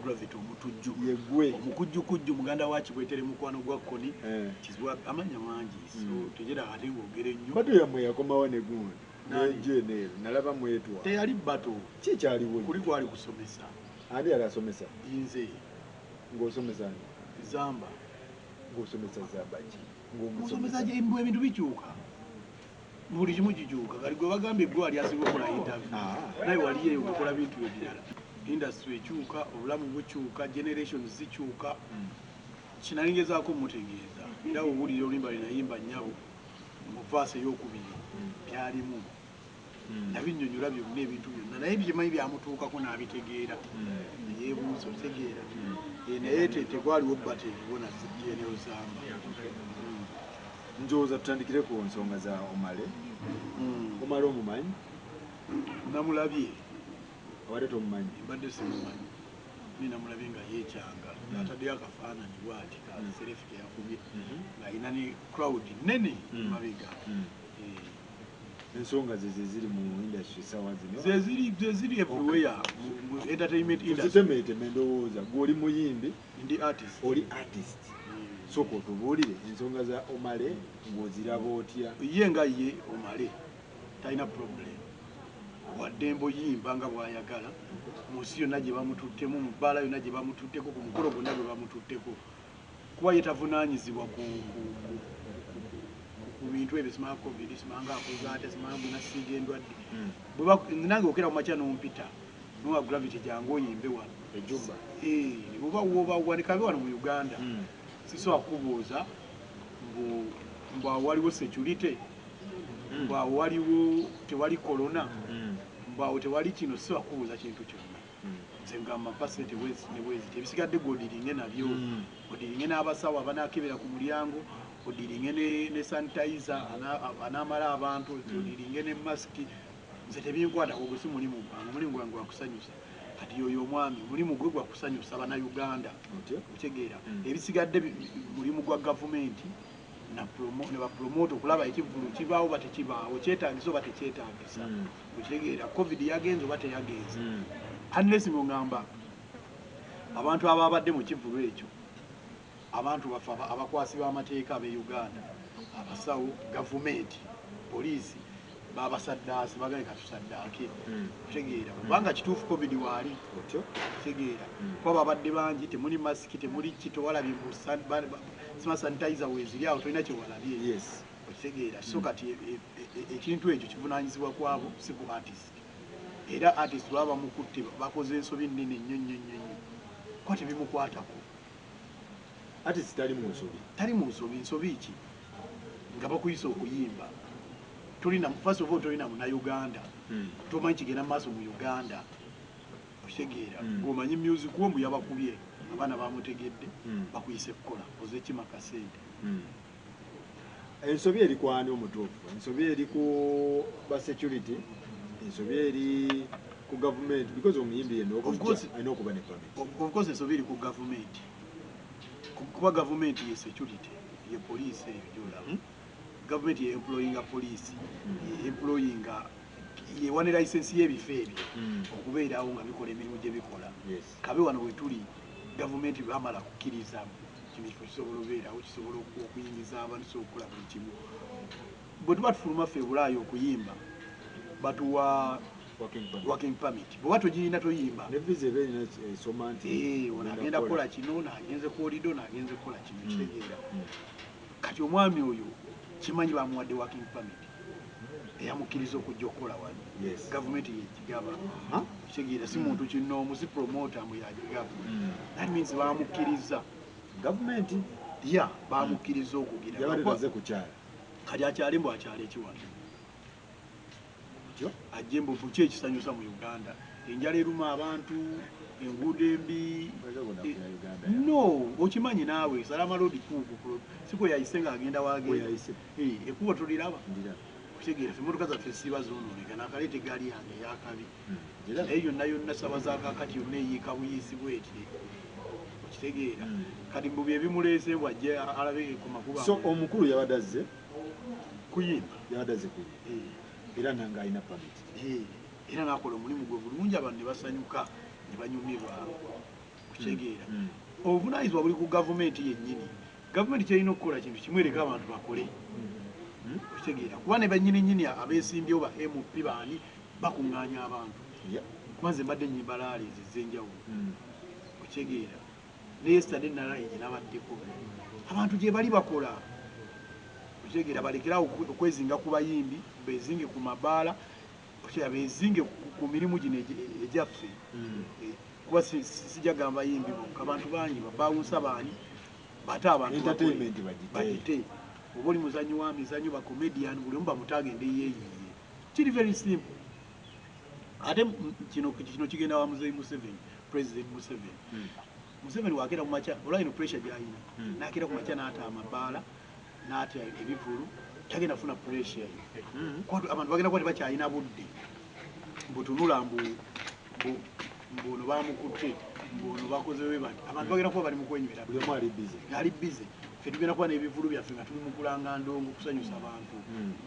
Gravity Omutujju. Yegwe. Omukujjukujju, muganda wa Kibwetere, mukwano gwa Koni. Eh. Kizibwa amanya mangi, so tegera ate ng'ogere nnyo. Battle yammwe yakomawo ne gundi. Nani? Ne JNL nalaba mwetwa. Teyali battle. Ki kyaliwo? Kuli kwali kusomesa. Ani yali asomesa? Nze. Ng'osomesa ani? Zamba. Ng'osomesa Zamba ki? Musomesa ebintu bikyuka, buli kimu kikyuka. Kati gwe bagambye gwe wali asinga okukola interview, Ah. naye wali eyo okukola bintu ebirala. Industry ekyuka, obulamu bukyuka, generations zikyuka. Kinalingezaako mutegeeza, era owulira oluyimba lwenayimba nnyabo mu verse eyokubiri, byalimu nabinnyonnyola byonna, ebintu byonna, naye byemanyi byamutuukako n'abitegeera, neyeebuuza, otegeera. Eh, naye tegwaliwo battle eriwo na GNL Zamba. Ndowooza tutandikire ku nsonga za Omale. Omale omumanyi? Namulabye. Abadde tomumanyi? Mbadde simumanyi, naye namulabye nga yeekyanga, ataddeyo akafaananyi bwati ka selfie keyakubye ng'alina ne crowd nene mabega. Eh, Ensonga ze zeziri mu industry sawa zino. Zeziri everywhere mu entertainment industry. Tuzitemeeteme. Ndowooza gwe oli muyimbi. Ndi artist. Oli artist. Sooka otubuulire ensonga za Omale, ng'oziraba otya? Ye nga ye Omale talina problem, waddembe oyimba nga bw'ayagala mu nsi yonna gye bamututtemu, mu bbaala yonna gye bamututteko, ku mukolo gwonna gwe bamututteko, kuba ye tavunaanyizibwa ku bintu ebyo, simanga COVID, simanga akoze atya, simanga gwenasiiga endwadde. Nange okera ku makya nompita nowa Gravity, jangu oyimbe wano. Ejumba. Eh, oba woba wanekabe wano mu Uganda, sisobola kukubuuza mbu awo waliwo security, mbu awo waliwo tewali corona, mbu awo tewali kino. Sisobola kukubuuza kintu kyonna. Nze ngamba mpa sente bwezi ne bwezi, ebisigadde godiringe nabyo, odiringe n'abasawo abanakebera ku mulyango, odiringe ne sanitizer anaamala abantu, odiringe ne masiki. Nze tebinkwatako, gwe si mulimu gwange. Omulimu gwange gwakusanyusa. Kati yoyo omwami omulimu gwe gwakusanyusa Bannayuganda. Otyo. Okitegeera? Ebisigadde mulimu gwa gavumenti ne bapromota okulaba ekivvulu kibaawo oba tekibaawo, kyetagisa oba tekyetagisa. Okitegeera? COVID yagenze oba teyagenze? Unless ng'ongamba abantu ababadde mu kivvulu ekyo, abantu baffe abakwasi b'amateeka ab'e Uganda, abasawo, gavumenti, poliisi, babasaddaase, bagale katusaddaake. Okitegeera? Kubanga kituufu COVID waali. Otyo. Okitegeera? Kuba babadde bangi, temuli masiki, temuli ki, tewalabye mbu sima sanitizer weeziri awo, tolina kyewalabye. Okitegeera? So kati ekintu ekyo kivunaanyizibwa kwabo, si ku artist. Era artist baba bamukutte, bakoze ensobi nnene nnyo nnyo nnyo nnyo, kuba tebimukwatako. Artist tali mu nsobi? Tali mu nsobi. Nsobi ki nga bakuyisa okuyimba? Tolina, first of all, tolina Munnayuganda, tomanyi kigenda mu maaso mu Uganda. Okitegeera? Ng'omanyi music wo mbu yabakubye, abaana bamutegedde, bakuyise kukola, oze kima kasente. Ensobi eri kwani omutuufu? Ensobi eri ku ba security, ensobi eri ku gavumenti? Because omuyimbi yenna Of course. okujja alina okuba ne permit. Of course ensobi eri ku gavumenti, kuba gavumenti ye security, ye poliisi eyo gyolaba. Gavumenti ye employinga poliisi, ye employinga, yewa ne license y'ebifo ebyo okubeerawo nga bikola emirimu gye bikola. Kabe wano wetuli, gavumenti bamala kukkiriza kino ekifo kisobola obeerawo, kisobola okuyingiza abantu, kisobola okukola buli kimu. Bwe tuba tufuluma ffe e Bulaaya okuyimba, batuwa working permit. Working permit. Bw'oba togirina, toyimba. Ne visa eba erina esoma nti Eh, ono agenda kukola kino, naagenze ku holiday, naagenze kukola kino. Kitegeera? Kati omwami oyo kimanyi bamuwadde working permit eyamukkiriza okujja okukola wano. Gavumenti yegigaba. Kitegeera? Si muntu kinoomu, si promoter mbu yagigaba. That means bamukkiriza. Gavumenti. Ya, bamukkiriza okugira. Yabadde taze kukyala. Kati akyale, mbu akyale ekiwano? Otyo. Ajje mbu ki ekisanyusa mu Uganda? Enjala eruma abantu, enguudo embi. Uganda. No, okimanyi naawe, Salama Road kuuku siko yayise ng'agenda wagenda. Weyayise. Eh, ekkubo toliraba? Ndiraba. Okitegeera? Ffe emmotoka zaffe siba zoonooneka, nakaleeta egaali yange eyakabi. Ndiraba. Naye yonna yonna saba zakakati yonna eyiika buyiisi bweti. Okitegeera? Kati mbu bye bimuleese, bwajje alabe ku makubo. So omukulu yabadde azze kuyimba. Yabadde azze kuyimba. Eh. Era nange alina permit. Eh, era nakola omulimu gwe bulungi, abantu ne basanyuka ne banyumirwa. Okitegeera? Obuvunaanyizibwa buli ku gavumenti yennyini. Gavumenti kyerina okukola kintu kimu, ereka abantu bakole. Okitegeera? Kuba ne bannyininyini abeesimbyewo, ba MP baani, bakuŋŋaanya abantu. Kuba nze mbadde nyimba rallies ez'enjawulo. Okitegeera? Ne yesterday na rally gye nabaddeko, abantu gye bali bakola. Okitegeera? Balekerawo okwezinga ku bayimbi, bezinge ku mabaala. Okitegeera? Bezinge ku mirimu gino egyaffe. Kuba sijja gamba bayimbi bokka, abantu bangi babawunsa baani, bate abantu bakole. Entertainment bagite. Bagite. Oba oli muzanyi wa mizanyo, ba comedian, buli omu bamutagende yeeyiye. Kiri very simple. Ate kino kigenda wa Muzeyi Museveni, President Museveni. Museveni wakeera ku makya, olwa ino pressure gy'alina, n'akeera ku makya n'ata amabaala, n'ata ebivulu, tagenda kufuna pressure ye. Kuba abantu bagenda kuba tebakyalina budde butunula mbu ono bamukutte, mbu ono bakoze bwe bati. Abantu bagenda kuba bali mu kwenywera. Buli omu ali busy. Ali busy. Ffe tugenda kuba n'ebivulu byaffe nga tuli mu kulanga ndongo, kusanyusa bantu.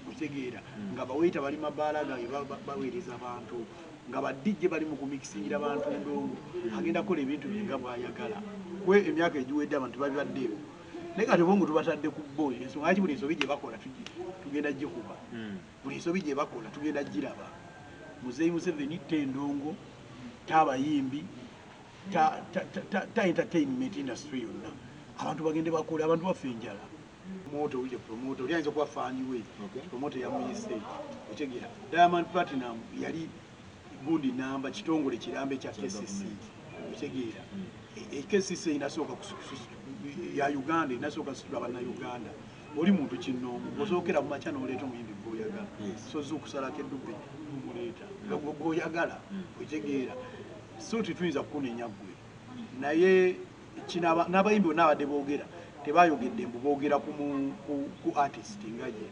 Okitegeera? Nga bawaiter bali mabaala gaabwe baweereza bantu, nga ba DJ bali mu kumikisingira bantu ndongo. Agenda kukola ebintu bye nga bw'ayagala. Kwe emyaka egiwedde abantu babibaddeewo, naye kati obwongo tubatadde ku bo. Ensonga lwaki buli nsobi gye bakola tugenda gikuba, buli nsobi gye bakola tugenda giraba. Muzeeyi Museveni ta endongo, ta abayimbi, ta entertainment industry yonna, abantu bagende bakole. Abantu bafa enjala. Promoter uje, promoter oli ayinza okuba fan we. Promoter yamuyise. Okitegeera? Diamond Platinum yali gundi namba kitongole kirambe ekya Kya KCC. Government. Okitegeera? KCC inasooka ya Uganda, inasooka kusitula bannayuganda. Oli muntu kinnoomu, osookera ku makya n'oleeta omuyimbi gw'oyagala. Sozi okusalako eddube n'omuleeta gw'oyagala. Okitegeera? So tetuyinza kukunenya ggwe, naye kino n'abayimbi bonna abadde boogera tebayogedde mbu boogera ku artist nga gye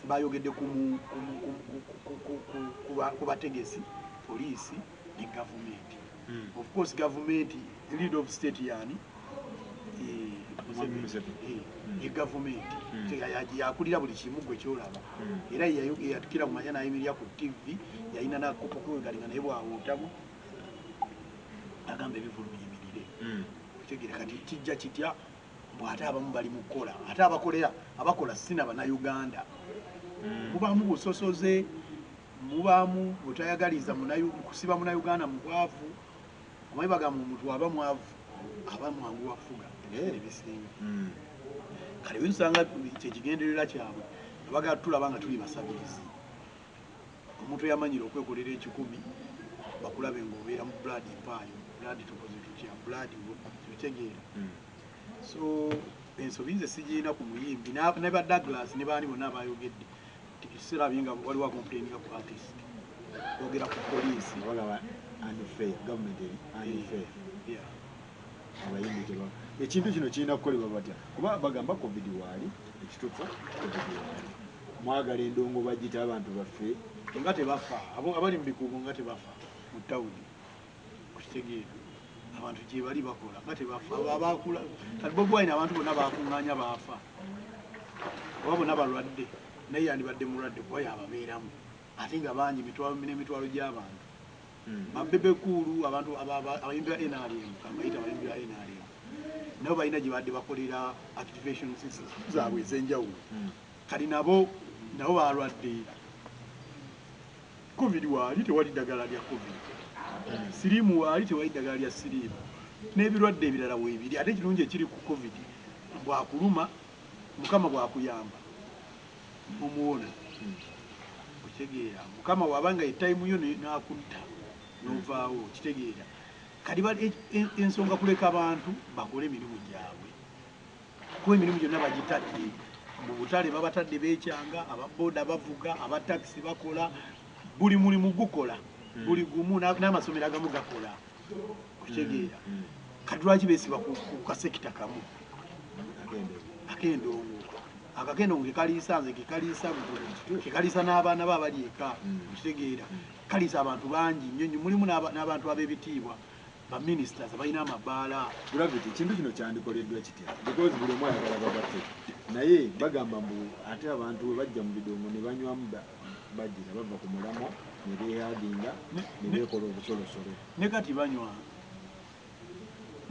bayogedde ku mu- ku mu- ku- ku- ku- ku- ku- ku ba- ku bategesi, poliisi ne gavumenti. Of course gavumenti, lead of state yani? Mwami Museveni. Ye gavumenti. Yakulira buli kimu gwe kyolaba. Era yatukira mu manya n'ayimirira ku TV, yalina n'akopo kwegalinga, naye bwawuutamu agamba ebivulu biyimirire. Okitegeera? Kati kijja kitya bw'ate abamu bali mu kukola, ate abakolera abakola si na bannayuganda? Mubaamu busosoze, mubaamu butayagaliza kusiba munnayuganda mu bwavu. Omanyi bagamba omuntu aba mwavu aba mwangu wafuga ebiseera ebisinga. Kale wensanga kyekigenderera kyabwe, abagala tulaba nga tuli basabirizi. Omuntu eyamanyire okwekolera 100 bakulabe ng'obeera mu blood mpaayo blood, tukoze tutya blood? Okitegeera? So ensobi nze sigirina ku muyimbi. Ne ba Douglas ne baani bonna abayogedde, sirabye nga waliwo acomplaininga ku artist, boogera ku poliisi. Bagamba unfair, government eri unfair. Abayimbi teba ekintu kino kirina kukolebwa batya? Kuba bagamba COVID waali, ekituufu COVID waali, mwagala endongo bagita abantu baffe. Nga tebafa abo abali mu bikuubo, nga tebafa mu tawuni. Okitegeera? Abantu gye bali bakola nga tebafa. Abo abakula kati Bobi Wine, abantu bonna bakuŋŋaanya baafa oba bonna balwadde, naye yandibadde mulwadde kuba yababeeramu, ate nga bangi, mitwalo n'emitwalo gy'abantu. Ba Bebe Cool, abantu abayimbi ba NRM, kambayita abayimbi ba NRM, nabo balina gye badde bakolera activation zaabwe ez'enjawulo. Kati nabo balwadde. COVID waali, tewali ddagala lya COVID. Siriimu waali, tewali ddagala lya siriimu, n'ebirwadde ebirala weebiri. Ate ekirungi ekiri ku COVID, bwakuluma Mukama bwakuyamba omuwona. Okitegeera? Mukama wabanga etayimu yo n'akutta n'ovaawo. Kitegeera? Kati ensonga kuleka abantu bakole emirimu gyabwe, kuba emirimu gyonna bagitadde mu butale, babatadde beekyanga, ababoda bavuga, abatakisi bakola, buli mulimu gukola, buli gumu, n'amasomero agamu gakola. Okitegeera? Kati lwaki beesiba ku kasekita kamu ak'endongo? Akakendongo kekaliisa nze, kekaliisa gwe, kekaliisa n'abaana be abali eka. Okitegeera? Kaliisa abantu bangi nnyo nnyo, mulimu n'abantu ab'ebitiibwa, baministers abalina amabaala. Gravity, ekintu kino kyandikoleddwa kitya? Because buli omu ayagala babatte, naye bagamba mbu ate abantu bwe bajja mu bidongo ne banywamu bagira bava ku mulamwa ne beehadinga ne beekola obusolosolo. Ne kati banywa.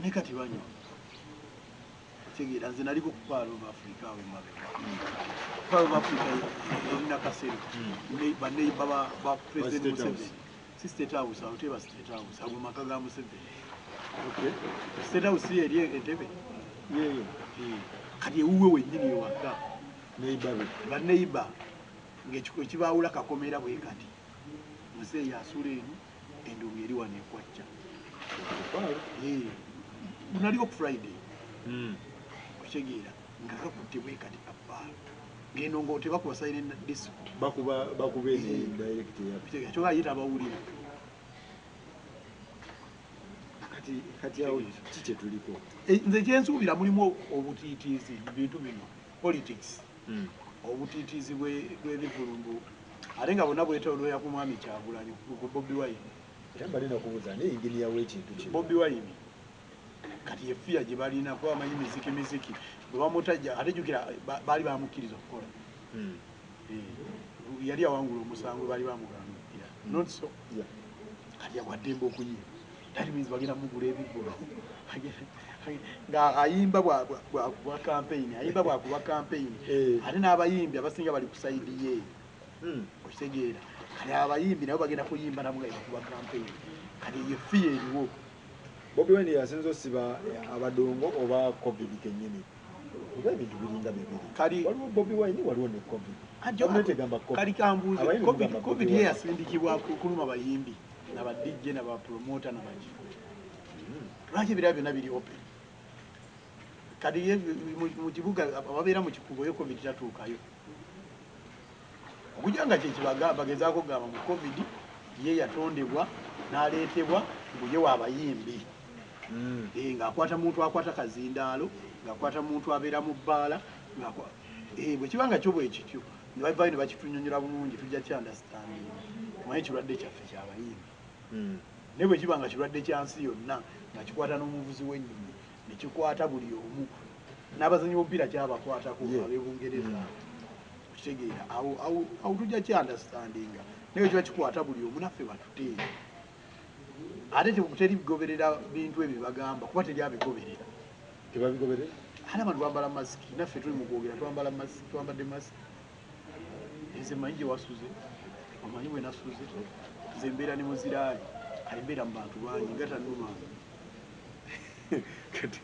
Ne kati banywa. Otegeera, nze naliko ku Pearl of Africa awo emabega. Pearl of Africa eri Nakasero. Baneighbor ba President State House. Museveni. Si State House, awo teba State House, ago maka ga Museveni. Okay. State House si eri Entebbe? Yeeyo. Kati ewuwe wennyini ewaka. Neighbor be. Baneighbor ng'ekiko ekibaawula kakomera bwe kati. Muzeeyi asula eno, endongo eri wano ekwacca. Pearl. Naliko ku Friday. Okitegeera nga kakutte bwe kati kapaalo. Ng'endongo tebakuba silent disco. Bakuba eno direct ya. Okitegeera kyokka ye tabawulira. Kati awo ki kye tuliko? Nze kyensuubira mulimu obutiitiizi mu bintu bino, politics. Obutiitiizi bw'ebivvulu ate nga bonna bwetooloola ku mwami Kyagulanyi, ku Bobi Wine. Era mbadde nakubuuza naye engineer w'ekintu kino. Bobi Wine kati ye fear gye balina kuba bamanyi miziki bwe bamutajja, ate jjukira baali bamukkiriza okukola. Yali awangula omusango baali bamugaana. Not so. Kati yawaddembe okuyimba. That means bagenda mugula ebivvulu. Nga ayimba bwakuba campaign, ayimba bwakuba campaign. Ate n'abayimbi abasinga bali ku side ye. Okitegeera. Kati abayimbi nabo bagenda kuyimba nabo nga bakuba campaign. Kati ye fear eriwo. Bobi Wine yasinze osiba abadongo oba COVID kennyini? Oba ebintu biringa bibiri. Kali waliwo Bobi Wine, waliwo ne COVID. Ajo, Gavumenti egamba COVID. Kali kambuuze, Abayimbi mugamba COVID Bobi ye Wine. yasindikibwa kuluma bayimbi, na ba DJ, na ba promoter, na baki. Lwaki ebirala byonna biri open? Kati ye mu kibuga ababeera mu kikubo yo COVID tatuukayo. Okujja nga kye kibaga bagezaako kugamba mu COVID ye yatondebwa n'aleetebwa mbu ye w'abayimbi. Ng'akwata muntu akwata kazindaalo, ng'akwata muntu abeera mu bbaala, bwe kiba nga kyo bwe kityo, ne bavaayo ne bakitunyonnyola bulungi, tujja kyunderstanding. Omanyi ekirwadde kyaffe ky'abayimbi. Naye bwe kiba nga kirwadde kya nsi yonna, nga kikwata n'omuvuzi w'ennyonyi, ne kikwata buli omu, n'abazannyi b'omupiira kyabakwatako ab'e Bungereza. Okitegeera, awo tujja kyunderstandinga. Naye bwe kiba kikwata buli omu, naffe batute. Ate teri bigoberera bintu ebyo bagamba, kuba teri abigoberera. Tebabigoberera? Ate abantu bambala masiki, naffe tuli mu kwogera twambala masiki, twambadde masiki. Nze mmanyi gye wasuze, omanyi bwe nasuze. Nze mbeera ne muziraali, kale mbeera mu bantu bangi nga tannuma. Kati,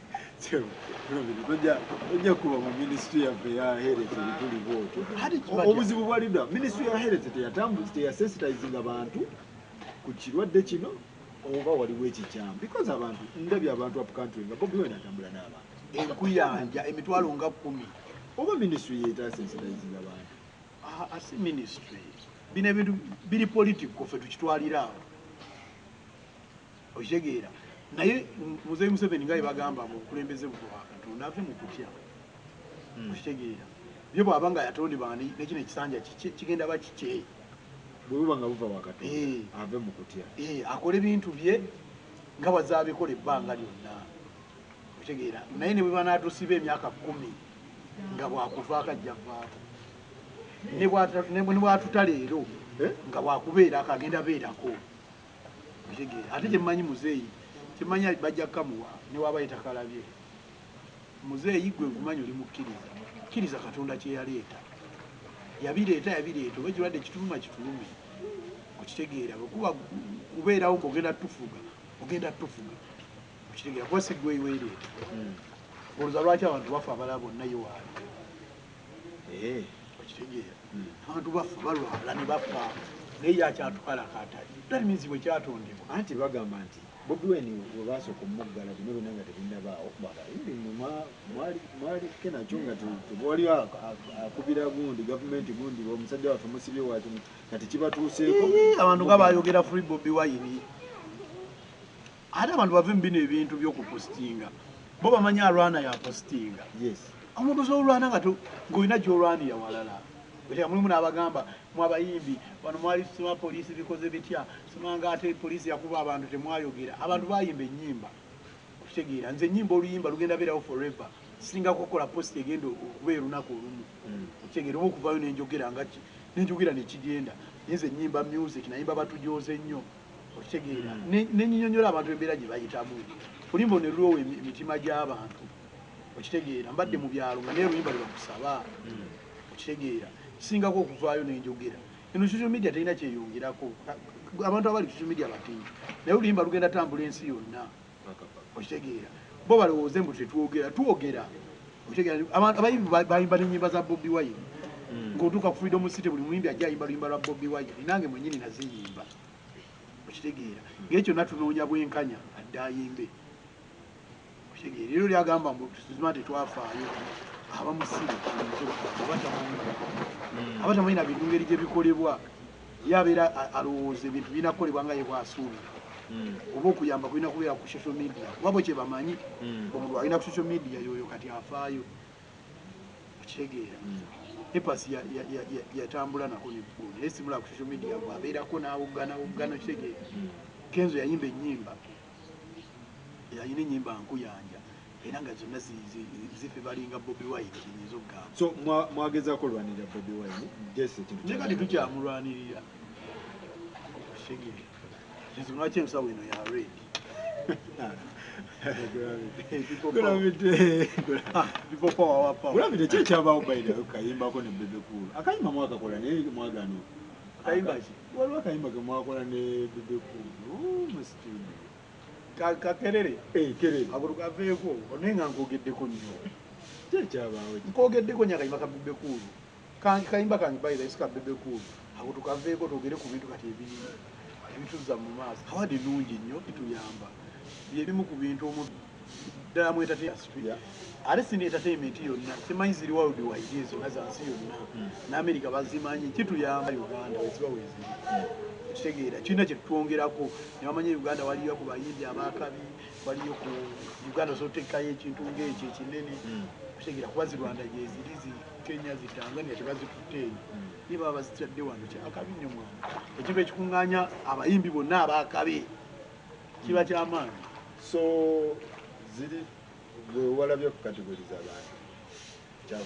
tojja kuba mu minisitule yaffe ya health ebituli bw'otyo. Ate kibatya. Obuzibu bwali dda, minisitule ya health teyasensitizinga bantu ku kirwadde kino oba waliwo ekikyamu. Because abantu, ndabye abantu up country nga Bobi Wine atambula n'abantu. Enkuyanja emitwalo nga 10. Oba minisitule yetasensitizinga abantu? Si minisitule. Bino ebintu biri political, ffe tukitwalira awo. Okitegeera. Naye Muzeeyi Museveni nga bwe bagamba mu bukulembeze bwa Katonda ave mu kutya. Okitegeera. Ye bw'aba nga yatondebwa ne kino ekisanja kigenda ba kikye. Bwe buba nga buva wa Katonda, ave mu kutya. Akole ebintu bye nga bw'azaabikola ebbanga lyonna. Okitegeera. Naye ne bwe banaatusiba emyaka 10 nga bw'akuvaako ajja vaako. Ne bw'atuta leero, nga bw'akubeerako agenda beerako. Okitegeera. Ate kye mmanyi Muzeeyi, kye mmanyi bajja kukamuwa ne waba yetakalabye. Muzeeyi gwe nkumanyi oli mukkiriza. Kkiriza Katonda kye yaleeta. Yabireeta, yabireeta. Oba ekirwadde kituluma, kitulume. Okitegeera. Bwe kuba kubeerawo ng'ogenda tufuga, ogenda tufuga. Okitegeera. Kuba si ggwe weereeta. Olowooza lwaki abantu bafa abalala bonna ye waali? Okitegeera. Abantu bafa, balwala ne bafa. Naye ye akyatukalakaata. That means bwe kyatondebwa. Anti bagamba nti Bobi Wine bwe baasooka omuggala bino byonna nga tebinnabaawo, abayimbi mmwe mwaliko nakyo nga waliwo akubira gundi, gavumenti gundi, omusajja waffe musibye waaki, kati kibatuuseeko. Abantu nga bayogera free Bobi Wine. Ate abantu bave mu bino ebintu by'okupositinga. Bo bamanyi alwana yapositinga. Omuntu osobola olwana nga ng'olina gy'olwanira walala. Bwe mulimu n'abagamba mwe abayimbi wano mwali sima poliisi bikoze bitya, simanga ate poliisi yakuba abantu temwayogera. Abantu bayimba ennyimba. Okitegeera nze ennyimba oluyimba lugenda beerawo forever. Singa kukola post egenda okubeera olunaku olumu. Okitegeera oba okuvaayo n'enjogera nga ki, n'enjogera ne kigenda. Nze ennyimba music nayimba batujooze nnyo. Okitegeera. Ne nnyonnyola abantu embeera gye bayitamu. Oluyimba ne lulwowa emitima gy'abantu. Okitegeera, mbadde mu byalo nga naye oluyimba lwe bakusaba. Okitegeera, kisingako okuvaayo n'enjogera. Eno social media terina kyeyongerako. Abantu abali ku social media batingi, naye oluyimba lugenda tambula ensi yonna. Okitegeera, bo balowooze mbu tetwogera, twogera. Okitegeera, abantu abayimbi bayimba n'ennyimba za Bobi Wine. Ng'otuuka ku Freedom City buli muyimbi ajja ayimba luyimba lwa Bobi Wine, nange mwennyini naziyimba. Okitegeera, ng'ekyo natunoonya bwenkanya adde ayimbe. Okitegeera, era oli agamba mbu tuzima tetwafaayo, aba musiru aba tamanyi na bintu ngeri gye bikolebwa. Ye abeera alowooza ebintu birina kukolebwa nga ye bw'asuubira. Oba okuyamba kulina kubeera ku social media, kuba bo kye bamanyi, omuntu alina ku social media yoyo kati afaayo. Okitegeera, A Pass yatambula nako neggulu, naye simula ku social media bw'abeerako n'awoggana woggana. Okitegeera, Kenzo yayimba ennyimba, yalina ennyimba nkuyanja, era nga zonna zife balinga Bobi Wine, kyenyinza okugamba. So mwagezaako olwanirira Bobi Wine, Jesse, ekintu Naye kati tukyamulwanirira. Okitegeera, ensonga lwaki ensawo eno ya red. Gravity. People power, our power. Gravity ki ekyabaawo by the way kayimbako ne Bebe Cool? Akayimba mwakakola naye mwagaana. Akayimba ki? Waliwo akayimba ke mwakola ne Bebe Cool mu studio. Kakerere. Eh, Kerere. Ako tukaveeko, naye nga nkogeddeko nnyo. Ki ekyabaawo? Nkogeddeko nnyo akayimba ka Bebe Cool. Kayimba kange by the way, si ka Bebe Cool. Ako tukaveeko twogere ku bintu kati ebiri ebituzza mu maaso. Award nnungi nnyo, etuyamba. Bye bimu ku bintu omu ddala mu entertainment industry. Ate si ne entertainment yonna, simanyi ziri world wide, zonna za nsi yonna. N'Amerika bazimanyi, kituyamba Uganda weziba weeziri. Okitegeera, kirina kye tutwongerako ne bamanya Uganda waliyo ku bayimbi abakabi, waliyo ku Uganda osobola oteekayo ekintu ng'ekyo ekinene. Okitegeera, kuba zi Rwanda gyeziri, zi Kenya, zi Tanzania tebazitutte eyo, naye baba bazitadde wano. Kyakabi nnyo mwana, ekintu ekikuŋŋaanya abayimbi bonna abakabi kiba kyamaanyi. So ziri gwe walabye ku categories abantu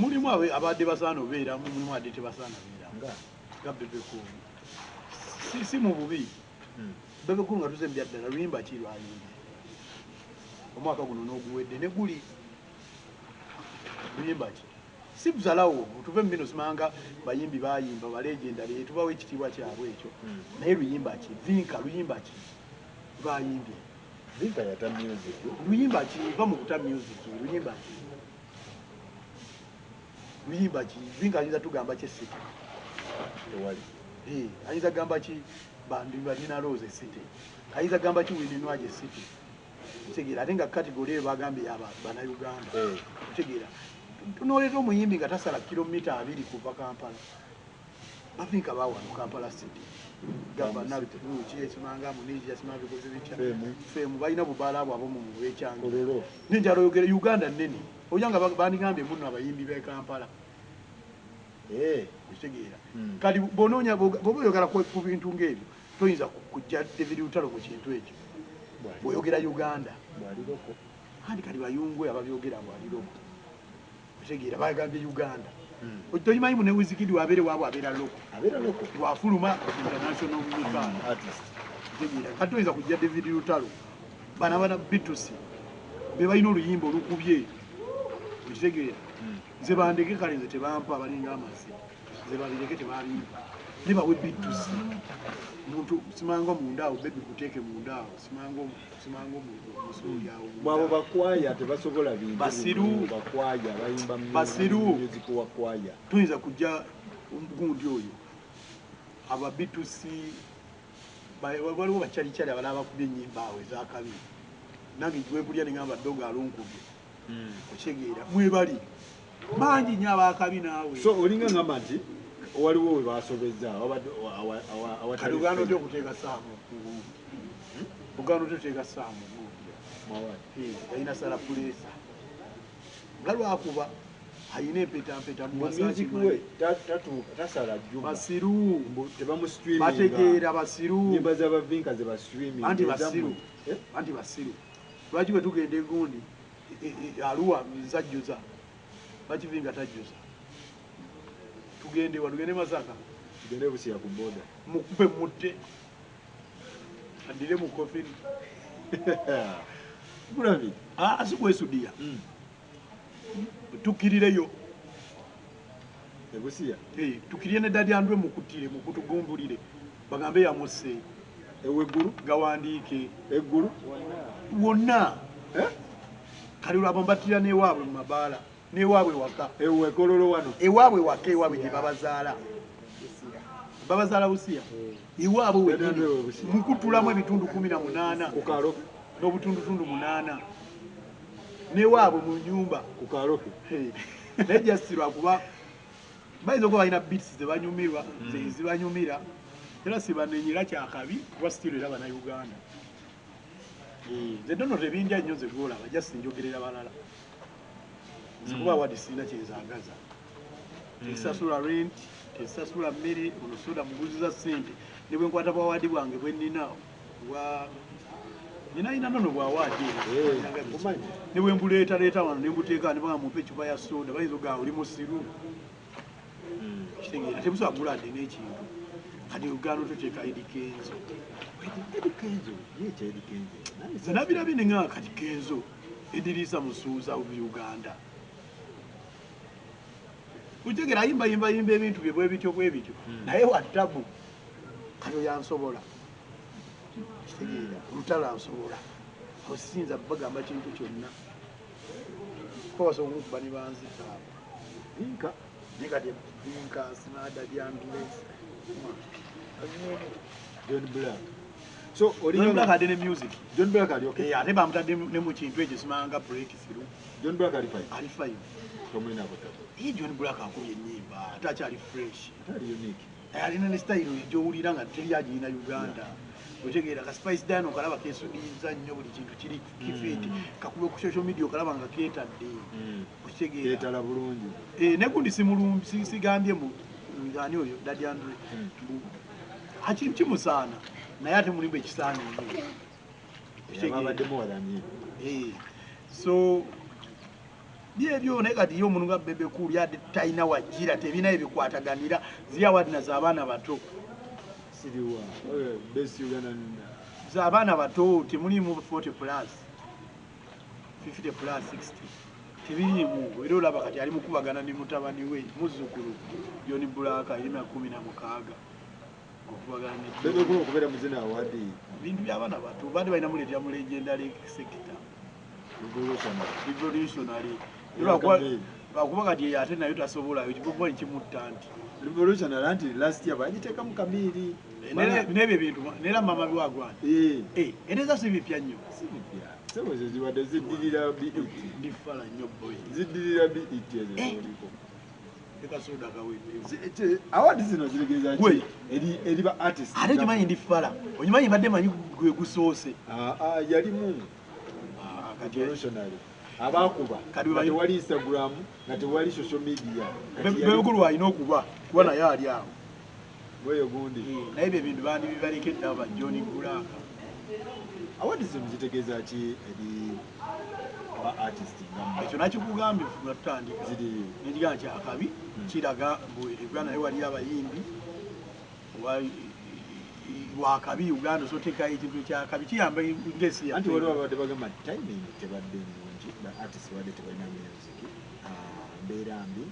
Mulimu abadde basaana obeeramu, mulimu adde tebasaana beeramu. Nga? Nga Bebe Cool, si mu bubi. Bebe Cool nga tuze mu byaddala, luyimba ki lwayimbye omwaka guno n'oguwedde ne guli? Luyimba ki? Si busalawo tuve mu bino, simanga bayimbi bayimba ba legendary, tubawo ekitiibwa kyabwe ekyo. Naye luyimba ki? Vinka luyimba ki lwayimbye? Vinka yata music. Luyimba ki? Va mu kuta music. Luyimba ki? Luyimba ki? Vinka ayinza tugamba ki esiti? Tewali. Ayinza gamba ki bandi balina Rose City? Ayinza gamba ki Winnie Nwagi City? Otegeera, ate nga category eyo bagambye yaba bannayuganda. Otegeera, tunooleta omuyimbi nga tasala kilomita 20 kuva Kampala. Bavinka bawano Kampala City, gavana simanga munija simanga bikoze bitya. Fame. Fame balina bubaala bwabwe mu bwekyange. Kololo. Nenjala oyogere Uganda nnene, ojanga bandigambye muno abayimbi b'e Kampala. Okitegeera? Kati bonoonya bwoba oyogera ku bintu ng'ebyo, toyinza kujja David Lutalo mu kintu ekyo bw'oyogera Uganda. Bwali local. Andi kati bayungwe ababyogera bwali local. Okitegeera, bagambye Uganda. Tokimanyi mu ne Wizkid wabeere waabwe abeera local. Abeera local. Wafuluma international mikaano. Artist. Okitegeera, kati toyinza kujja David Lutalo. Bana bana B2C be balina oluyimba olukubye. Okitegeera, nze bandeke, kale nze tebampa, balinga amazzi, nze babireke, tebabimpa, ne bawe B2C. Muntu simanga munda awo, bebi kuteeke munda awo, simanga musuuli awo munda. Bwabo bakwaya tebasobola bintu. Basiru. Bino, bakwaya bayimba Basiru. music wa kwaya. Toyinza kujja gundi oyo aba B2C waliwo bakyalikyali abalala bakubye ennyimba awo ezakabi, nange wempulya neŋamba ddogo alunkubye. Okitegeera, mwebali bangi nnyo abakabi naawe. So olinga ngamba nti waliwo we basobezza Kati awatali ogaana otya okuteeka saamu ku ogaana otya oteeka saamu gundi? Mawali. Yalina sala puleesa nga lwakuba ayina empetampeta. Mu music we tasala juma. Basiru. Mbu tebamu streaminga. Bategeera basiru. Nyimba z'abavinka ze bastreaming. Anti basiru. Anti basiru. Lwaki bwe tugenda egundi aluwa nzajjuza, lwaki Vinka tajjuza? Tugende wa, tugende Masaka. Tugende Busia ku boda. Mukube mutte addire mu coffin. Gravity. Ah, si kwesudiya. Tukirireyo. Ebusia. Tukirire ne Daddy Andre mukutire mukutugumbulire. Bagambe yamusse. Eweggulu gawandiike. Eggulu wonna. Kali olwabo mbattira n'ewaabwe mu mabaala n'ewaabwe waka. Ewe Kololo wano. Ewaabwe waka ewaabwe gye babazaala. Babazaala Busia. Ewaabwe wennyini. Mukutulamu ebitundu 18. Ku kaalo. N'obutundutundu 8. N'ewaabwe mu nnyumba. Ku kaalo. Naye just lwakuba bayinza okuba balina beats ze banyumirwa, ze zibanyumira. Era sibanenyera kyakabi kuba still era Bannayuganda. Nze nnono tebindya nnyo nze gw'olaba, just njogerera balala. Nze kuba award sirina kye nzaagaza. Tesasula rent, tesasula mmere, ono soda muguziza ssente. Ne bwe nkwata bwa award bwange bwe nnina bwa nina nnono bwa award eno. Ne bwe mbuleetaleeta wano ne mbuteeka ne bagamba mumpe eccupa ya soda, bayinza okugamba oli musiru. Kitegeera tebusobola kugula dde n'ekintu. Kati Uganda toteeka Eddy Kenzo. Eddy Kenzo, ye kya Eddy Kenzo. Nze nabirabye ne ŋŋamba kati Kenzo, Edirisa Musuuza of Uganda. Otegera ayimba yimba yimba ebintu bye bwe bityo bwe bityo. Naye wa tabu. Kati oyo ansobola. Kitegeera, olutalo ansobola. Awo siyinza bagamba kintu kyonna. Kuba basobola okukuba ne banzita abo. Vinka. Naye kati Vinka, Sinada, Andre. John Black. So, John Black ade ne music. John Black ali okay. Ate bamutadde ne mu kintu ekyo simanga break through. John Black ali fine. Ali fine. Tomulina kutata. John Black akubye ennyimba, ate akyali fresh. Ate ali unique. Alina ne style gy'owulira nga teri agirina Uganda. Otegeera ka Spice Diana okalaba keesudiyiza nnyo buli kintu kiri kifeeti. Kakube ku social media okalaba nga keetadde. Okitegeera. Keetala bulungi. Ne gundi simulungi, sigambye mu ani oyo Daddy Andre. Akintu kimusaana naye ate mulimba ekisaana nnyo. Babaddemu walamye. So byebyo naye kati ye omuntu nga Bebe Cool yadde talina wajjira tebirina ebikwataganira ziri award na z'abaana bato. Siriwa best Uganda z'abaana bato temulimu 40 plus 50 plus 60 tebiriimu. Era olaba kati ali mukubagana ne mutabani we muzzukulu John Black alina 16. Okubagana ne Bebe Cool okubeera mu zino award bintu by'abaana bato bandi balina muleetera mu legendary sector. Revolutionary. Lwakuba kati ate nayo tasobola ekibobwa kimutta nti revolutionary anti last year bagiteeka mu kamiri. N'ebyo ebintu neera mama biwagwana. Era si bipya nnyo. Si bipya. Sebo ze zibadde ziddirira BET. Ndi fala nnyo boy. Ziddirira BET ezo oliko. Leka soda kawedde. Award zino ziregeeza ki? Eri ba artist. Ate okimanyi ndi fala. Okimanyi mbadde manyi gwe gusoose. Yalimu. Revolutionary. Abakuba. Nga tewali Instagram, nga tewali social media. Bebe Cool alina okuba kuba naye ali awo. Bweyo gundi. Naye ebyo ebintu bandibibaleke ddala ba John Black. Award zino zitegeeza ki eri ba artist nga ekyo nakikugambye nga tutandika. N'ekigambo kyakabi kiraga mbu Uganda naye waliyo abayimbi wakabi Uganda so teekayo ekintu kyakabi kiyamba ng'ensi yaffe. Anti waliwo abadde bagamba nti timing tebadde nnungi, ba artist badde tebalina music, mbeera mbi.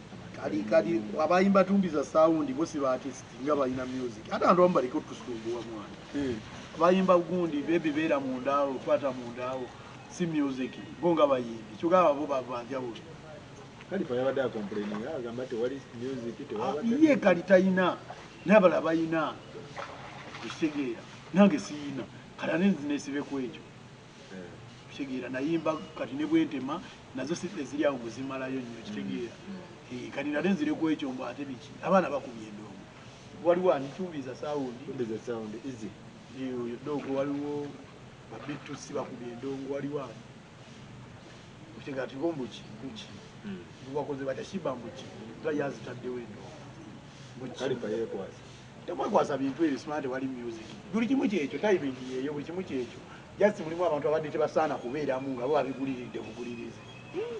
Kali abayimba tumbiza sound bo si ba artist nga balina music. Ate abantu abamu baleke otusumbuwa mwana. Abayimba gundi bebi beera mundaawo, kwata mundaawo, si music, bo nga bayimbi. Kyogamba bo bavanjawulo. Kalifa yabadde acomplaining, agamba tewali music, tewali. Ye kali talina, n'abalala balina. Okitegeera nange siyina kati ate nze neesibe ku ekyo. Okitegeera nayimba kati ne bwe ntema nazo si eziri awo muzimalayo nnyo. Okitegeera kati nate nzire ku ekyo mbu ate biki abaana bakubye endongo. Waliwo ani Tumbiza sound. Tumbiza sound easy. Oyo ddogo waliwo ba B2C bakubye endongo waliwo ani. Okitegeera ati bo mbuki mbuki. Bakoze batya Shiba mbuki nga yazitaddewo endongo. Kalifa yeekwasa. Temwekwasa bintu ebyo smart wali music. Buli kimu kyekyo timing yeeyo buli kimu kyekyo. Just mulimu abantu abadde tebasaana kubeeramu nga bo babiguliridde bugulirizi.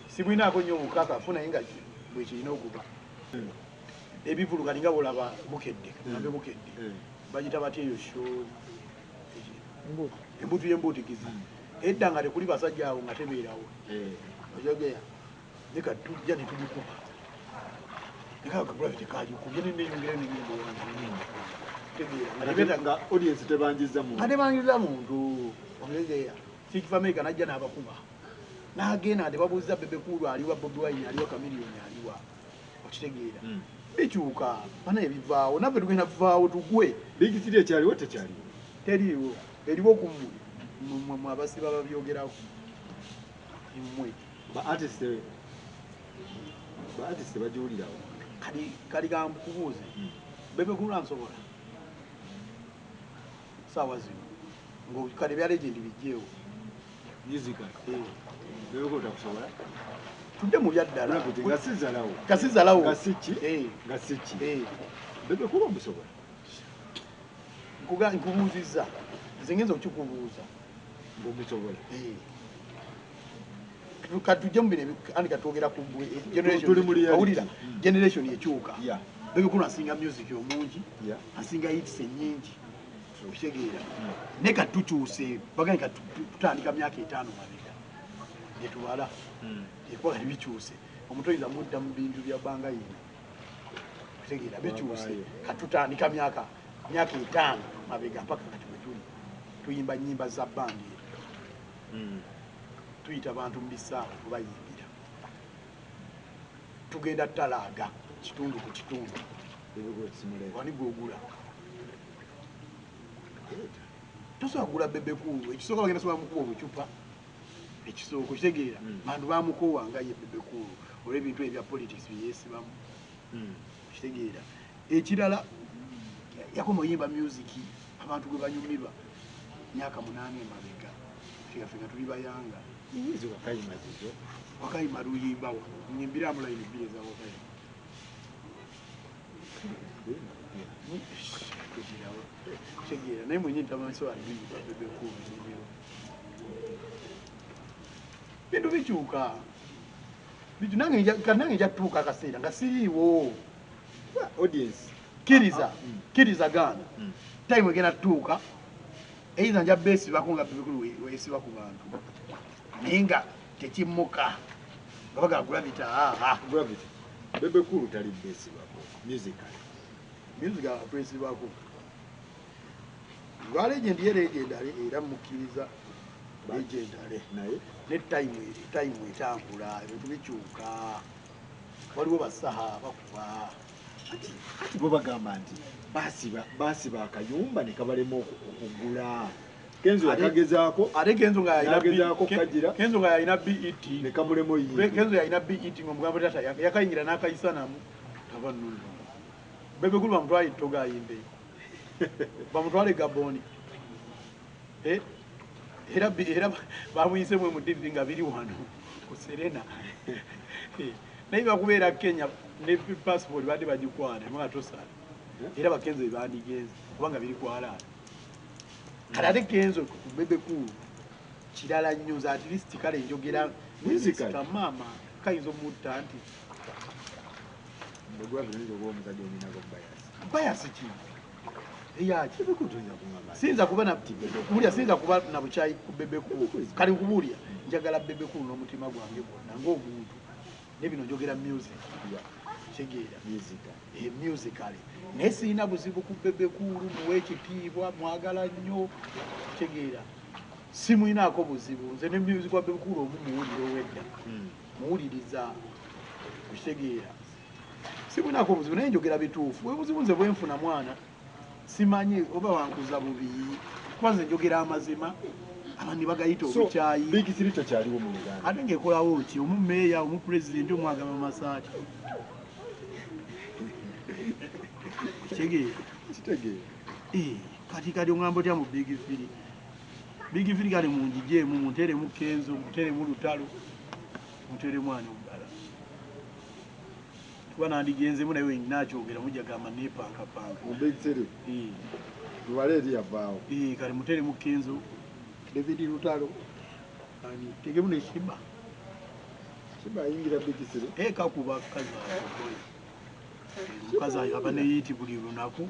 Sibwinaako nnyo obukakafu naye nga bwe kirina okuba. Ebivvulu kati nga bw'olaba Bukedde, gambe Bukedde. Bagita batya eyo show? Embutu y'embuutikizi. Edda nga tekuli basajja awo nga tebeerawo. Ojogeya. Leka tujja ne tugikuba. Leka Gravity kagikubye ne neyongera n'ennyimba wange. Tegeera. Nga audience tebanjiza muntu. Ate banjiza muntu. Ojogeya. Chief America najja n'abakuba. N'agenda ne babuuza Bebe Cool aliwa, Bobi Wine aliwa, Chameleone aliwa. Okitegeera. Bikyuka bana ebivaawo naffe tugenda kuvaawo tugwe. Big Three ekyaliwo tekyaliwo? Teriiwo. Eriwo ku mmwe abasiba babyogerako. Mmwe. Ba artist bagiwulirawo. Kali gambukubuuze. Bebe Cool ansobola. Saawa zino. Ngo kale bya legend bijjeewo. Musical. Bebe Cool takusobola? Tudde mu byaddala. Nga sizalawo. Nga sizalawo. Nga siki. Nga siki. Bebe Cool omusobola. Nkubuuzizza. Nze ngenza okukikubuuza. Ng'omusobola. Katujje mu bino andi katwogera ku generation. Awulira generation ekyuka. Bebe Cool asinga music omungi. Asinga hits ennyingi. Okitegeera. Naye katukyuse baganye tutandika myaka 5 mabega. Netubala. Ekuba kati bikyuse. Omuntu oyinza mudda mu bintu bya bbanga yina. Okitegeera bikyuse. Katutandika myaka 5 mabega mpaka kati bwe tuli. Tuyimba nnyimba za bandi. Tuyita abantu mu bisaawe kubayimbira. Tugenda talaaga kitundu ku kitundu. Wani gw'ogula. Tosobola kugula Bebe Cool. Ekisooka bagenda sobola mukuba obucupa. Ekisooka okitegeera. Bantu bamukoowa nga ye Bebe Cool olw'ebintu ebya politics bye yeesibamu. Okitegeera. Ekirala yakoma oyimba music abantu gwe banyumirwa myaka 8 emabega. Ffe nga tuli bayanga. Izi Wakayima zizo. Wakayima luyimba wa. Nyimbira mu line bbiri eza Wakayima. Kitegeera naye mwenye ntamanyi sobola luyimba Bebe Cool nnyimiro. Bintu bikyuka. Bintu nange nja tuuka akaseera nga siriiwo. Audience. Kkiriza. Kkiriza gaana. Time egenda tuuka. Either nja beesibako nga Bebe Cool weesiba ku bantu. Naye nga tekimmuka. Nga bagala Gravity Gravity. Bebe Cool tali beesibako. Musical. Musical atwesibako. Lwa legend ye legend ale era mukkiriza legend ale. Naye ne time etambula ebintu bikyuka. Waliwo basaha bakuba. Ati bo bagamba nti basiba akayumba ne kabalema okugula. Kenzo yakagezaako. Ate Kenzo nga yakagezaako kagira. Kenzo nga yalina BET. Ne kamulemo yingira. Kenzo yalina BET ng'omugambo tata yakayingira n'akayisa namu. Taba nunno. Bebe Cool bamutwale Togo ayimbe. Bamutwale Gaboni. Era bamuyise mwe mu TV nga biri wano ku Serena. Naye bakubeera Kenya ne passport badde bagikwana nga tosala. Era bakenzo bandigenze kubanga biri kwalaala. Kale ate Kenzo ku Bebe Cool kirala nnyo nze at least kale njogera musical. Maama kayinza omutta nti bias ki? Eyaki? Siyinza kuba na kubuulira, siyinza kuba na bukyayi ku Bebe Cool. Kale nkubuulira njagala Bebe Cool n'omutima gwange gwonna ng'omuntu. Ne bino njogera music. Kitegeera. Musical. Naye sirina buzibu ku Bebe Cool, muwe ekitiibwa, mwagala nnyo. Kitegeera. Simulinaako buzibu. Nze ne music wa Bebe Cool omu muwulira ow'edda. Muwuliriza. Kitegeera. Simulinaako buzibu naye njogera bituufu. Obuzibu nze bwe nfuna mwana simanyi oba wankuza bubi. Kuba nze njogera amazima. Abantu bagayita obukyayi. Big Three tekyaliwo mu Uganda. Ate ng'ekolawo ki? Omu meeya, omu pulezidenti, omu agaba masaati. Kitegeera. Kitegeera. Kati oŋŋamba otya mu Big Three? Big Three kale mungigyemu, munteeremu Kenzo, munteeremu Lutalo, munteeremu ani omulala. Kuba nandigenzemu naye nakyogera mujja gamba neepankapanka. Mu Big Three? Lubale eri yavaawo. Kale munteeremu Kenzo, David Lutalo, ani tegemu ne Shiba. Shiba ayingira Big Three? Kakuba kazi Mukazi aba ne yiti buli lunaku.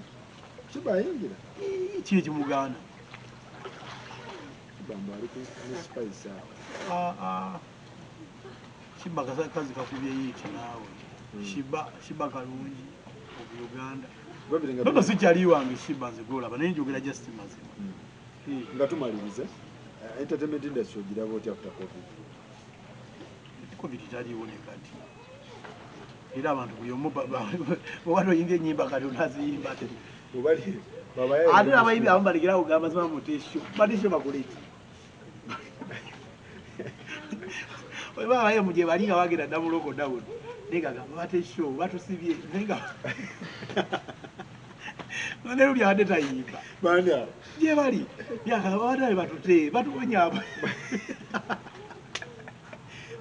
Shiba ayingira? Ki ekimugaana? Sheebah mbu ali ku ne Spice awo. Ah, ah. Sheebah kazi kakubye hit naawe. Sheebah kalungi mu Uganda. Gravity nga Nono sikyali wange Sheebah nze gw'olaba, naye njogera just mazima. Nga tumalirize, entertainment industry ogiraba otya after COVID? COVID taliiwo ne kati. Era abantu buli omu bw'oba toyimbye ennyimba kati onaziyimba ate. Bw'obali- bw'abayaye Ate n'abayimbi abamu balekera awo kugamba mazima mutesho. Batesho bakole ki? Oba abaye gye bali nga bagenda dda mu lockdown. Naye nga gamba batesho, batusibye. Naye nga ne luli abadde tayimba. Bani abo? Gye bali. Byagamba batabe batute, batuwonyaabo.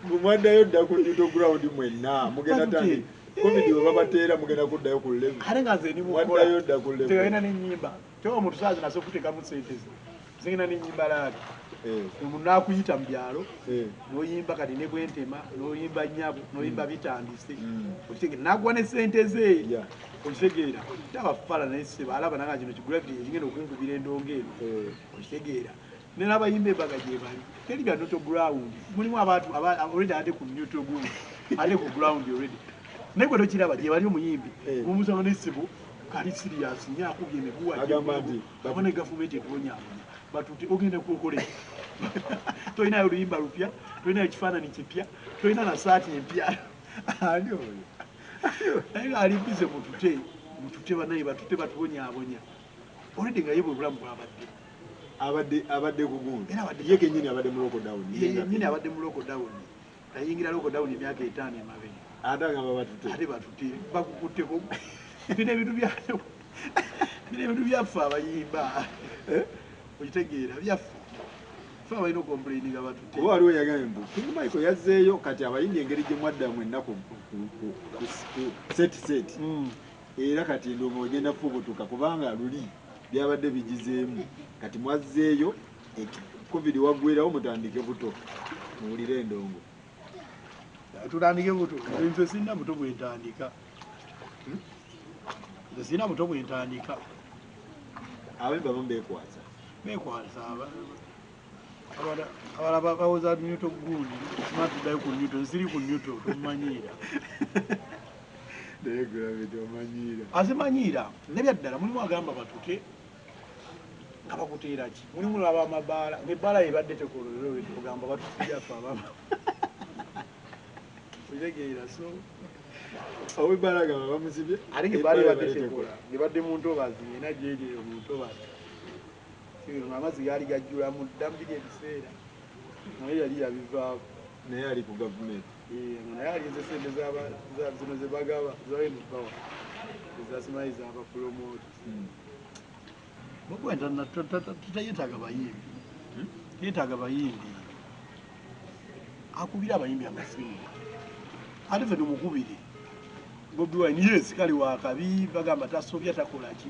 Mbu mwaddayo dda ku neutral ground mwenna, mugenda Batute. tandika. COVID bwe babateera mugenda kuddayo ku level. Ate nga nze ndi mukola. Mwaddayo dda ku level. Tegenda n'ennyimba. Kyokka omuntu saazi nasobola okuteekamu ssente ze. Zigenda n'ennyimba laali. Omuntu n'akuyita mu byalo, n'oyimba kati ne bwentema, n'oyimba nnyabo, n'oyimba bitandise. Okitegeera, n'akuwa ne ssente ze. Okitegeera. Taba fala naye ssebo, alaba nanga kino ki Gravity ekigenda okunkubira endongo eno. Okitegeera. Ne n'abayimba embaga gye bali. Teri bya neutral ground. Mulimu abantu already ate ku neutral ground. Ate ku ground already. Naye gwe tokiraba gye bali omuyimbi. Mumusanga ne ssebo, kali serious nnyo akubye emiguwa gye. Agamba nti, Abone gavumenti etubonyaabonya. Batute ogenda kukola ki? Tolinayo oluyimba lupya, tolinayo ekifaananyi kipya, tolina na saati empya. Ani oyo? Naye ng'ali busy mutute, mutute bannaye batute batubonyaabonya. Already nga ye bwe bulamu bw'abadde. Abadde ku gundi. Era abadde Ye kennyini abadde mu lockdown. Ye yennyini abadde mu lockdown. Yayingira lockdown emyaka 5 emabega. Ate agamba batute. Ate batute, bakukutteko. Bino ebintu bino ebintu byaffe abayimba. Okitegeera, byaffe. Ffe abalina okomplaininga batute. Oba waliwo eyagambye mbu King Michael yazzeeyo kati abayimbi engeri gye mwaddamu ennaku ku set set. Era kati ndowooza ogenda kufubutuka kubanga luli byabadde bigizeemu. Kati mwazzeeyo, COVID waggwerawo mutandike buto. Muwulire endongo. Tutandike buto. Nze sirina buto bwe ntandika. Nze sirina buto bwe ntandika. Abayimbi abamu beekwasa. Beekwasa, abalala bawoza neutral gundi. Simanyi tuddayo ku neutral, nsiri ku neutral, tomumanyiira. Naye Gravity omanyiira. Azimanyiira. N'ebyaddala mulimu agamba batute nga bakuteera ki? Mulimu laba amabaala, ng'ebbaala ebadde tekola olwo ogamba batusibye affe abamu. Okitegeera, so Ow'ebbaala agamba bamusibye. Ate ng'ebbaala ebadde Ebbaala tekola, ng'ebadde mu ntobazi, ng'erina gyejeyo mu ntobazi. Kitegeera, amazzi gaali gajjulamu dda mu biri ebiseera. Naye yali yabivaako. Naye ali ku gavumenti. Naye alinze ssente zino ze bagaba, za N-Power. Ezasimanyi z'abapromote. Bobi Wine teyetaaga bayimbi. Teyetaaga bayimbi. Akubira abayimbi amasimu. Ate ffe tumukubire. Bobi Wine, yes, kale wa kabi, bagamba tasobya takola ki.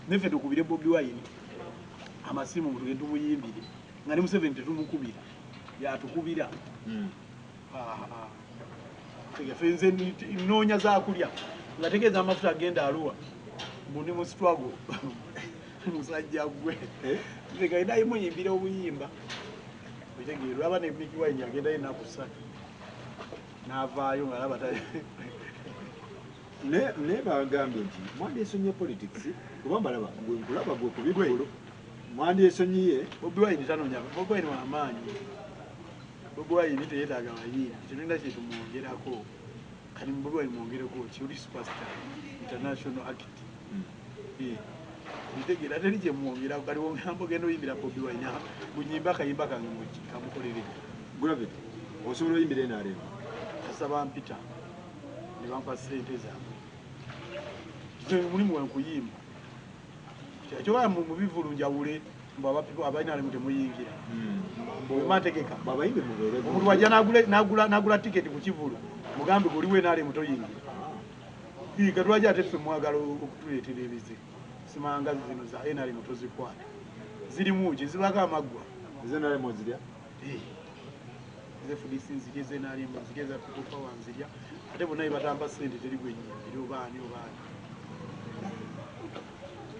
Naye ffe tukubire Bobi Wine amasimu tugende tumuyimbire. Nga ne Museveni tetumukubira. Yatukubira. Ffe nze nnoonya zaakulya. Nga tegeeza amafuta agenda Arua. Mbu ndi mu struggle. Musajja ggwe. Nze kalina muyimbira obuyimba. Okitegeera, olaba ne Mikie Wine agendayo ennaku 3. N'avaayo ng'alaba Ne bagambye nti mwandyesonyiye politics kuba mbalaba gwe nkulaba gwe ku bivvulu. Mwandyesonyiye. Bobi Wine tanoonya, Bobi Wine wa maanyi. Bobi Wine teyeetaaga bayimbi, tetulina kye tumwongerako. Kati Bobi Wine mwongereko ki? Oli superstar, international act. Ntegeera teri kye mwongerako, kati wongamba ogenda oyimbira Bobi Wine, bunyimba akayimba kange kamukolere. Gravity, osobola oyimbira NRM? Kasaba mpita ne bampa ssente zaabwe. Nze mulimu we nkuyimba. Kyokka mu bivvulu njawule, mbu aba NRM temuyingira. Bwe mba ntegeka. Abayimbi mubeere Omuntu wajja n'agula tiketi ku kivvulu, mugambe gwe oliwo NRM toyingira. Katulwaki ate ffe mwagala okutuleetera ebizibu. Simanga zino za NRM tozikwata. Zirimu ki? Zibaako amaggwa. Eza NRM ozirya? Eza FDC nzirya, eza NRM nzirya, eza People Power nzirya. Ate bonna bye batampa ssente teri gwe nnyimbira oba ani oba ani.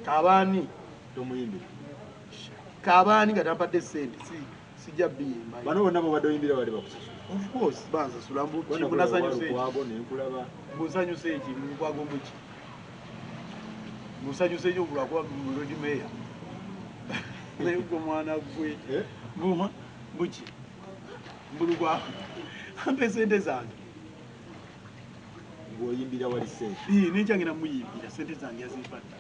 Kabaani. Tomuyimbira. Kabaani nga tampadde ssente. Si. Sijja biyimba. Bano bonna bobadde oyimbira bali bakusasula? Of course bansasula. Mbu nenkulaba. Mbusanyuse eki? Mukwago muki? Mbusanyuse eki obulwakuba Lord Mayor? Naye gwe mwana gwe. Mbuki? Mbulugwa ampe sente zange. Ng'oyimbira wali sente? Nenkya muyimbira, sente zange yazimpadde.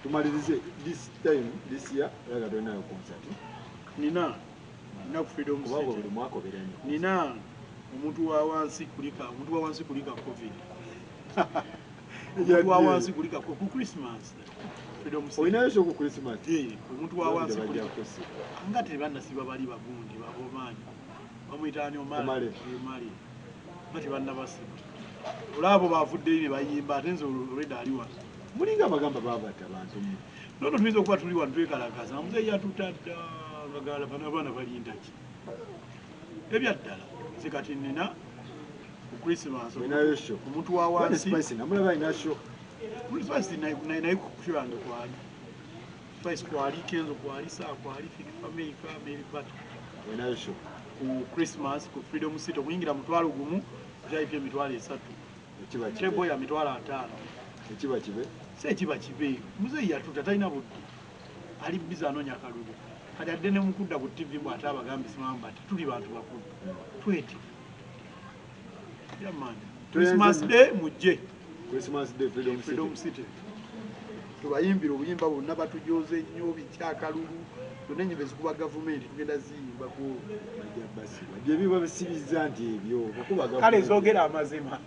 Tumalirize, this time this year olaga tolinayo concert? Nina ku Freedom Kubanga City. buli mwaka obeera ne concert. Nina omuntu wa wansi kulika, omuntu wa wansi kulika COVID, omuntu wa wansi kulika ku Christmas, Freedom City. Olinayo show ku Christmas? Omuntu wa wansi Bajja kulika kusiba. Nga tebannasiba bali bagundi babomaanyi bamuyita ani? Omale. Omale. Nga tebannabasiba, olabo bavuddeyo ne bayimba, ate nze olwedda ali wano. Mulinga abagamba baabata bantu mmwe. Nono tuyinza okuba tuli wano twekalakaasa nga muzeeyi yatutadda nga gala bano abaana balinda ki ebyaddala. Nze kati nina ku Christmas. Olinayo show? Omuntu wa Wane wansi. Spice namulaba alina show. Spice naye ku show yange kwali Spice, kwali Kenzo, kwali Saa, kwali Fik Fameica, Mary Bata. Olinayo show? Ku Christmas ku Freedom City, okuyingira 10,000, VIP 30,000. Ekiba table kibe. Ya 50,000. Ekiba kibe. Si ekiba kibe, muzeeyi yatuta, talina budde, ali busy anoonya kalulu. Kati adde ne mukudda ku TV mbw ate abagambe simamba ati tuli bantu bakulu twete yamani. Christmas Day mujje. Christmas Day, Freedom City. Freedom City, tubayimbire obuyimba bwonna batujoze nnyo bikyakalulu byonna, enyimba ezikuba gavumenti tugenda ziyimba ku Bajja basiba bye biba bisibiza nti ebyo okuba Kale zoogera amazima.